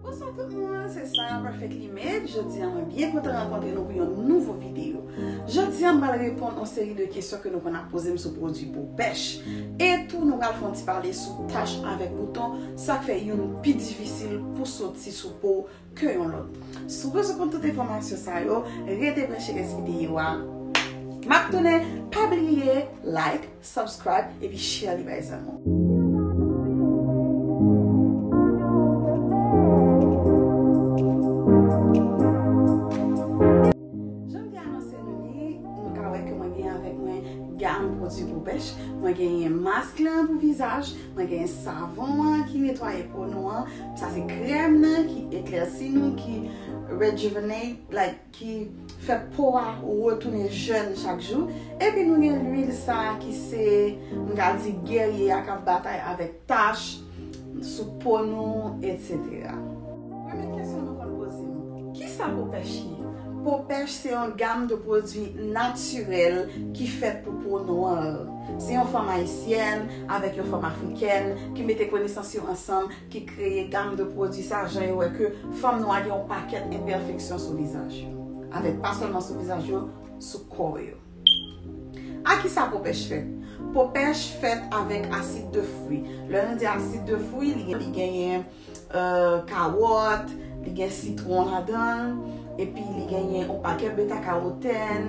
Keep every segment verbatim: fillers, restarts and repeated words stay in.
Bonswa tout moun, se Sarah Perfectly Made. Jodi a mwen byen kontan rankontre nou pou yon nouvo videyo. Jodi a m pral reponn yon seri de kesyon ke nou konn ap poze m sou pwodui po pèch. E tou nou pral fè yon ti pale sou tach avèk bouton, sa k fè youn pi difisil pou soti sou po ke yon lòt. Si w bezwen konn tout enfòmasyon sa yo, rete branche rès videyo a. M ap tounen, pa bliye like, subscribe, epi share li bay zanmi w. Jan m te anonse nou li, nou ka wè ke mwen gen avèk mwen gam pwodui po pèch. Mwen genyen mask lan pou vizaj, mwen genyen savon an ki netwaye po nou an, sa se krèm nan ki eklèsi nou, ki rejuvenate, like, ki fè po a retounen jèn chak jou. Epi nou gen lwil sa a ki se, m ka di, gèrye a k ap batay avèk tach sou po nou, etsetera. Premye kesyon nou konn poze m, kisa po pèch ye? Po pèch se yon gam de pwodui natirèl ki fèt pou po nwa. Se yon fanm ayisyèn avèk yon fanm afrikèn ki mete konesans yo ansanm, ki kreye gam de pwodui sa, jan yo wè ke fanm nwa gen yon pakèt enpèfeksyon sou vizaj yo. Avèk pa sèlman sou vizaj yo, sou kò yo. A kisa po pèch fèt? Po pèch fèt avèk asid de fwi. Lè nou di asid de fwi, li, li genyen, euh, kawòt, li gen sitwon ladan l, epi li genyen yon pakèt beta karotèn,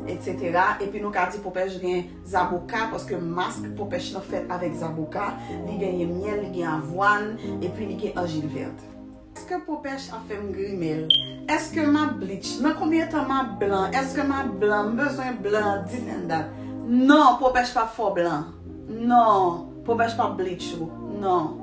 etsetera. Epi nou ka di po pèch gen zaboka, paske mask po pèch lan fèt avèk zaboka, li genyen myèl, li gen avwàn, epi li gen anjil vèt. Èske po pèch ap fè m grimèl? Èske m ap bleach? Nan konbyen tan m ap blan? Èske m ap blan? M bezwen blan, this and that. Non, po pèch p ap fè w blan. Non, po pèch p ap bleach ou. Non.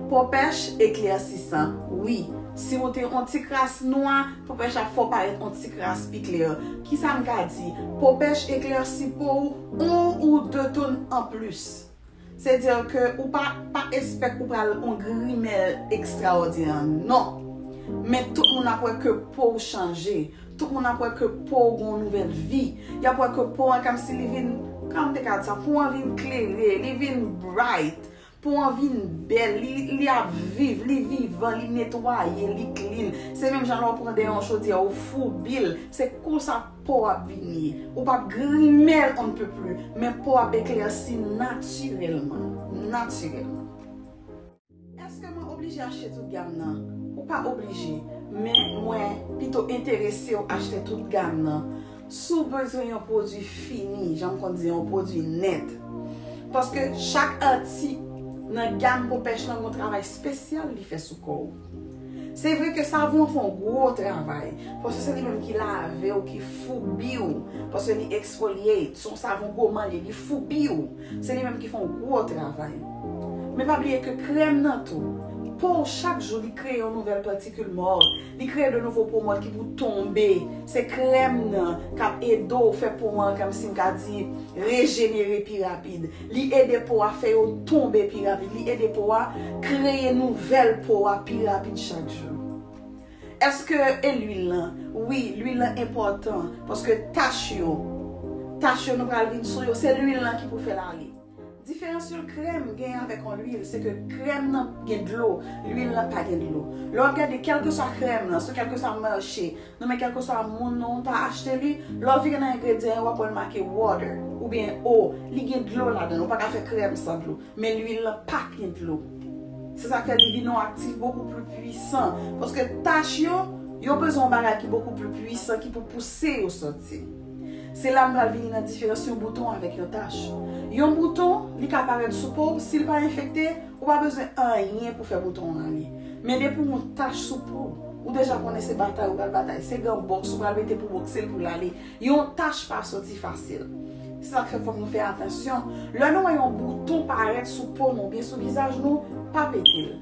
Po pèch eklèsisan, wi. Si w te yon ti kras nwa, po pèch ap fè w parèt yon ti kras pi klè. Kisa m ka di? Po pèch eklèsi po w yon ou de ton anplis. Se di ke ou pa, pa espèk ou pral yon grimèl ekstraòdinè, non. Men tout moun ap wè ke po w chanje. Tout moun ap wè ke po w gen yon nouvèl vi. Y ap wè ke po w an kòmsi li vin, kòman m te ka di sa, po w an vin klere, li vin bright. Po w an vin bèl, li, li ap viv, li vivan, li netwaye, li clean. Se menm jan lè w pran dèyè yon chodyè, ou foubi l. Se konsa po w ap vin ye. Ou p ap grimèl on ne peut plus, men po w ap eklèsi natirèlman. Natirèlman. Èske mwen oblije achte tout gam nan? Ou pa oblije, men mwen pito enterese w achte tout gam nan. Si w bezwen yon pwodui fini, jan m konn di, yon pwodui nèt. Paske chak atik nan gam po pèch lan gen yon travay espesyal li fè sou kò w. Se vre ke savon an fè yon gwo travay, paske se li menm ki lave w, ki foubi w, paske li exfoliate, se yon savon goman li ye, li foubi w. Se li menm ki fè yon gwo travay. Men pa bliye ke krèm nan tou, po w chak jou li kreye yon nouvèl patikil mò, li kreye de nouvo po mò ki pou tonbe. Se krèm nan k ap ede w fè po an, kòmsi m ka di, rejenere pi rapid. Li ede po a fè yo tonbe pi rapid. Li ede po a kreye nouvèl po a pi rapid chak jou. Èske e lwil lan? Wi, lwil lan enpòtan, paske tach yo, tach yo nou pral vin sou yo, se lwil lan ki pou fè l ale. Diferans yon krèm genyen avèk yon lwil, se ke krèm nan gen dlo, lwil lan pa gen dlo. Lè w ap gade kèlkeswa krèm nan, sou kèlkeswa mache, non men kèlkeswa moun nan ou ta achte li, lè w vire nan engredyan yo, w ap wè l make water, oubyen eau, li gen dlo ladan l, ou pa ka fè krèm san dlo. Men lwil lan pa gen dlo. Se sa k fè li vin yon aktif beaucoup plus puissant. Paske tach yo, yo bezwen yon bagay ki beaucoup plus puissant ki pou pouse yo soti. Se la m pral vini nan diferans yon bouton avèk yon tach. Yon bouton, li ka parèt sou po w, si l pa enfekte, ou pa bezwen anyen pou fè bouton an ale. Men depi w yon tach sou po w, ou deja konnen se batay ou pral batay, se gen yon bòks ou pral mete pou bòkse l pou l ale. Yon tach pa soti fasil. Se sa k fè fòk nou fè atansyon. Lè nou wè yon bouton parèt sou po nou oubyen sou vizaj nou, pa pete l.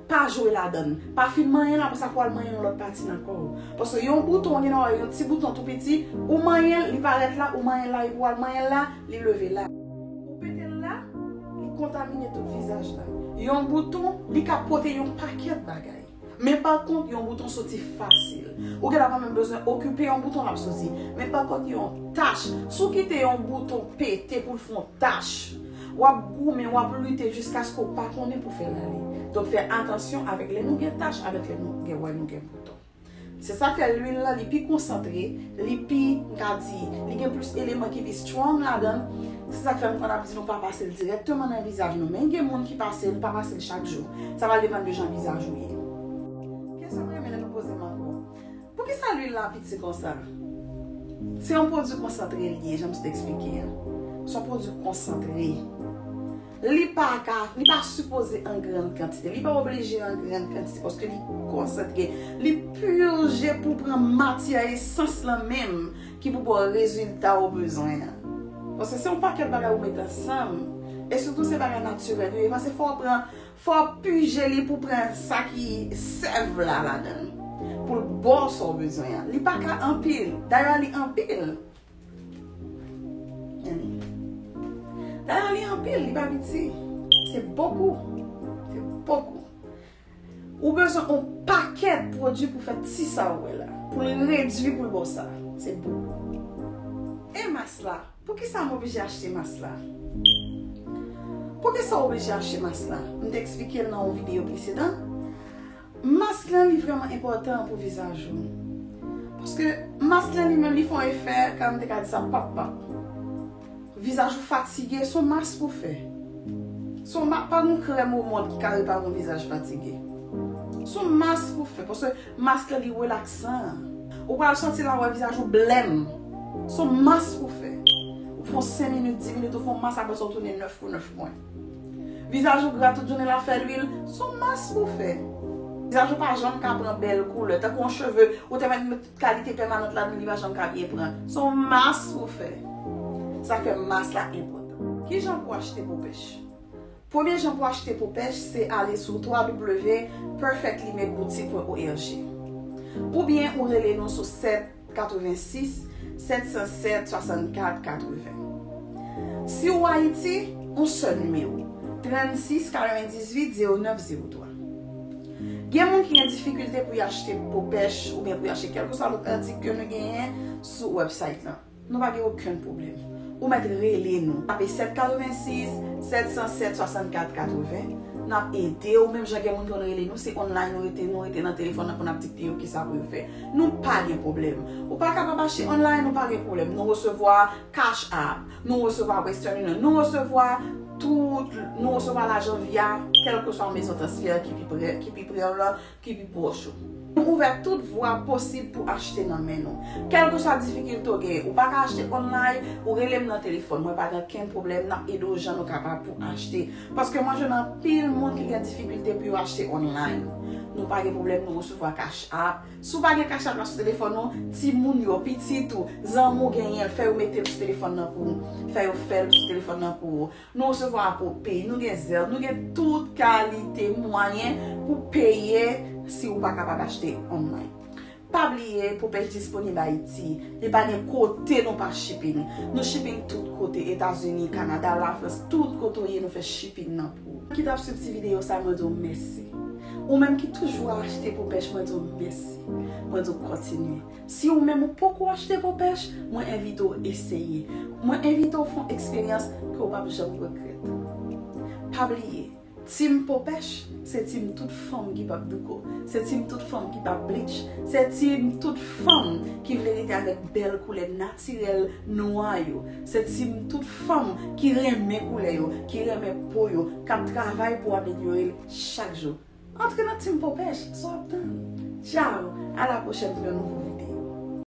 Pa jwe ladan l. Pa fin manyen l, apre sa pou al manyen yon lòt pati nan kò w. Paske yon bouton, ou gen dwa wè yon ti bouton tou piti, ou manyen l, li parèt la, ou manyen l la, epi w al manyen l la, li leve la. Ou pete l la, li kontamine tout vizaj la. Yon bouton, li ka pote yon pakèt bagay. Men pa kont, yon bouton soti fasil. Ou gen dwa pa menm bezwen okipe yon bouton, l ap soti. Men pa kont, yon tach, si w kite yon bouton pete pou l fè yon tach, W ap goumen, w ap lite jiskaske w pa konnen pou fè l ale. Donk fè atansyon avèk lè nou gen tach, avèk lè nou gen, wè nou gen bouton. Se sa k fè lwil lan li pi konsantre, li pi, m ka di, li gen plis eleman ki pi strong ladan l. Se sa k fè m konn ap di nou pa pase l dirèkteman nan vizaj nou. Men gen moun ki pase l, pa pase l chak jou. Sa va depann de jan vizaj ou ye. Kesyon m renmen lè nou poze m ankò. Poukisa lwil la piti konsa? Se yon pwodui konsantre li ye, jan m te eksplike a. Se yon pwodui konsantre. Li pa ka, li pa sipoze an grann kantite. Li pa oblije an grann kantite paske li konsantre. Li pije pou pran matyè esans lan menm ki pou ba w rezilta ou bezwen an. Paske se yon pakèt bagay ou met ansanm. E sitou se bagay natirèl yo ye. Paske fò w pran, fò w pije li pou pran sa ki sèv la ladan l. Pou l ba w sa w bezwen an. Li pa ka anpil. Dayè li anpil. Dayè li anpil, li pa piti. Se bokou. Se bokou. Ou bezwen yon pakèt pwodui pou fè ti sa ou wè la. Pou l redui pou l ba w sa. Se bokou. E mas la? Poukisa m oblije achte mas la? Poukisa w oblije achte mas la? M te eksplike l nan yon videyo presedan. Mas lan li vrèman enpòtan pou vizaj ou. Paske mas lan li menm li fè yon efè, kòm m te ka di sa, pap pap. Vizaj ou fatige, se yon mas pou fè. Se yon ma-, pa gen krèm o mond ki ka repare yon vizaj fatige. Se yon mas pou fè, paske mas lan li relaksan. Ou pral sòti la, wè vizaj ou blèm. Se yon mas pou fè. Ou fè yon senk minit, dis minit, ou fè yon mas, apre sa ou tounen nèf pou nèf pwen. Vizaj ou gra tout jounen la fè lwil, se yon mas pou fè. Vizaj ou pa janm ka pran bèl koulè, tankou yon cheve, ou te mèt met tout kalite pèmanant ladan, li pa janm ka byen pran. Se yon mas pou fè. Sa fè mas la enpòtan. Kijan pou achte po pèch? Premye jan pou achte po pèch, se ale sou w w w perfectly made boutique point org. Oubyen ou rele nou sou sèt katrevensis, sèt san sèt, swasannkat katreven. Si w Ayiti, yon sèl nimewo, trannsis katrevendizuit zewo nèf zewo twa. Gen moun ki gen difikilte pou y achte po pèch oubyen pou y achte kèlkeswa lòt atik ke nou genyen sou website lan. Nou pa gen okenn pwoblèm. Ou mèt rele nou. Tape sèt katrevensis, sèt san sèt, swasannkat katreven. N ap ede w. Menm jan gen moun ki konn rele nou, se online nou rete, nou rete nan telefòn nan pou n ap dikte yo kisa pou yo fè. Nou pa gen pwoblèm. Ou pa kapab achte online, nou pa gen pwoblèm. Nou resevwa Cash App, nou resevwa Western Union, nou resevwa tout, nou resevwa lajan via kèlkeswa mezon transfè ki pi pre, ki pi pre w lan, ki pi pwòch ou. Nou ouvè tout vwa posib pou achte nan men nou. Kèlkeswa difikilte w genyen, ou pa ka achte online, ou rele m nan telefòn, mwen pa gen okenn pwoblèm, n ap ede w jan nou kapab pou achte. Paske mwen jwenn anpil moun ki gen difikilte pou yo achte online. Nou pa gen pwoblèm, nou resevwa Cash App. Si w pa gen Cash App la sou telefòn ou, timoun yo, pitit ou, zanmi w genyen l, fè yo mete l sou telefòn nan pou ou, fè yo fè l sou telefòn nan pou ou. Nou resevwa Apple Pay, nou gen Zelle, nou gen tout kalite mwayen pou peye si ou pa kapab achte online. Pa bliye, Po Pèch disponib Ayiti. Li pa gen kote nou pa shipping. Nou shipping tout kote, Etazini, Kanada, Lafrans, tout kote w ye, nou fè shipping nan pou ou. Ki t ap swiv ti videyo sa, mwen di w mèsi. Ou menm ki toujou achte Po Pèch, mwen di w mèsi. Mwen di w kontinye. Si ou menm ou poko achte Po Pèch, mwen envite w eseye. Mwen envite w fè yon eksperyans ke w p ap janm regrèt. Pa bliye, Team Po Pèch, se team tout fanm ki p ap douko. Se team tout fanm ki p ap bleach. Se team tout fanm ki vle rete avèk bèl koulè natirèl nwa yo. Se team tout fanm ki renmen koulè yo, ki renmen po yo, k ap travay pou amelyore l chak jou. Antre nan Team Po Pèch, sa w ap tann? Tchao, à la prochaine pou yon nouvo videyo.